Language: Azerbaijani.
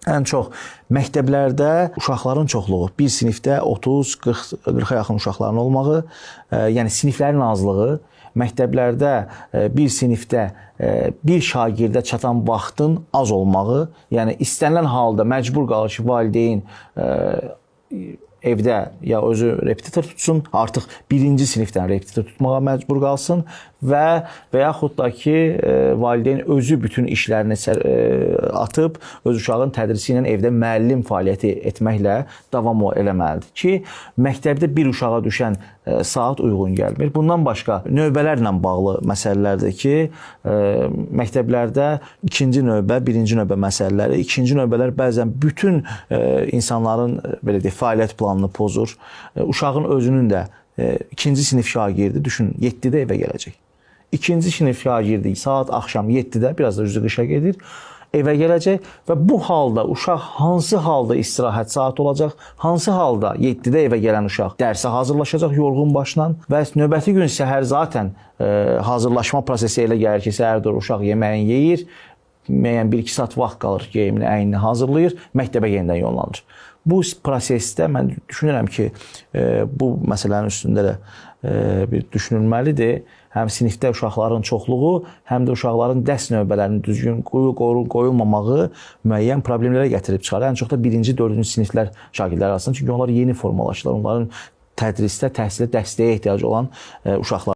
Ən çox məktəblərdə uşaqların çoxluğu, bir sinifdə 30, 40, 40-a yaxın uşaqların olmağı, yəni siniflərin azlığı, məktəblərdə bir sinifdə bir şagirdə çatan vaxtın az olmağı, yəni istənilən halda məcbur qalır ki, valideyn evdə ya özü repetitor tutsun, artıq birinci sinifdən repetitor tutmağa məcbur qalsın və yaxud da ki, valideyn özü bütün işlərini atıb öz uşağın tədrisi ilə evdə müəllim fəaliyyəti etməklə davam eləməlidir ki, məktəbdə bir uşağa düşən saat uyğun gəlmir. Bundan başqa növbələrlə bağlı məsələlərdir ki, məktəblərdə ikinci növbə, birinci növbə məsələləri, ikinci növbələr bəzən bütün insanların belə deyək, fəaliyyət planını pozur. Uşağın özünün də ikinci sinif şagirdi düşün 7-də evə gələcək. İkinci sinif şagirdi saat axşam 7-də, biraz da üzü qışa gedir, evə gələcək və bu halda uşaq hansı halda istirahət saatı olacaq, hansı halda 7-də evə gələn uşaq dərsə hazırlaşacaq yorğun başla və növbəti gün səhər zaten hazırlaşma prosesi elə gəlir ki, səhər doğru uşaq yeməyini yeyir, müəyyən 1-2 saat vaxt qalır, geyimini, əynini hazırlayır, məktəbə yenidən yollanır. Bu prosesdə mən düşünürəm ki, bu məsələnin üstündə də bir düşünülməlidir. Həm sinifdə uşaqların çoxluğu, həm də uşaqların dərs növbələrinin düzgün qoyulmamağı müəyyən problemlərə gətirib çıxarır. Ən çox da birinci, dördüncü siniflər şagirdlər arasında. Çünki onlar yeni formalaşırlar. Onların tədrisdə, təhsildə dəstəyə ehtiyacı olan uşaqlar.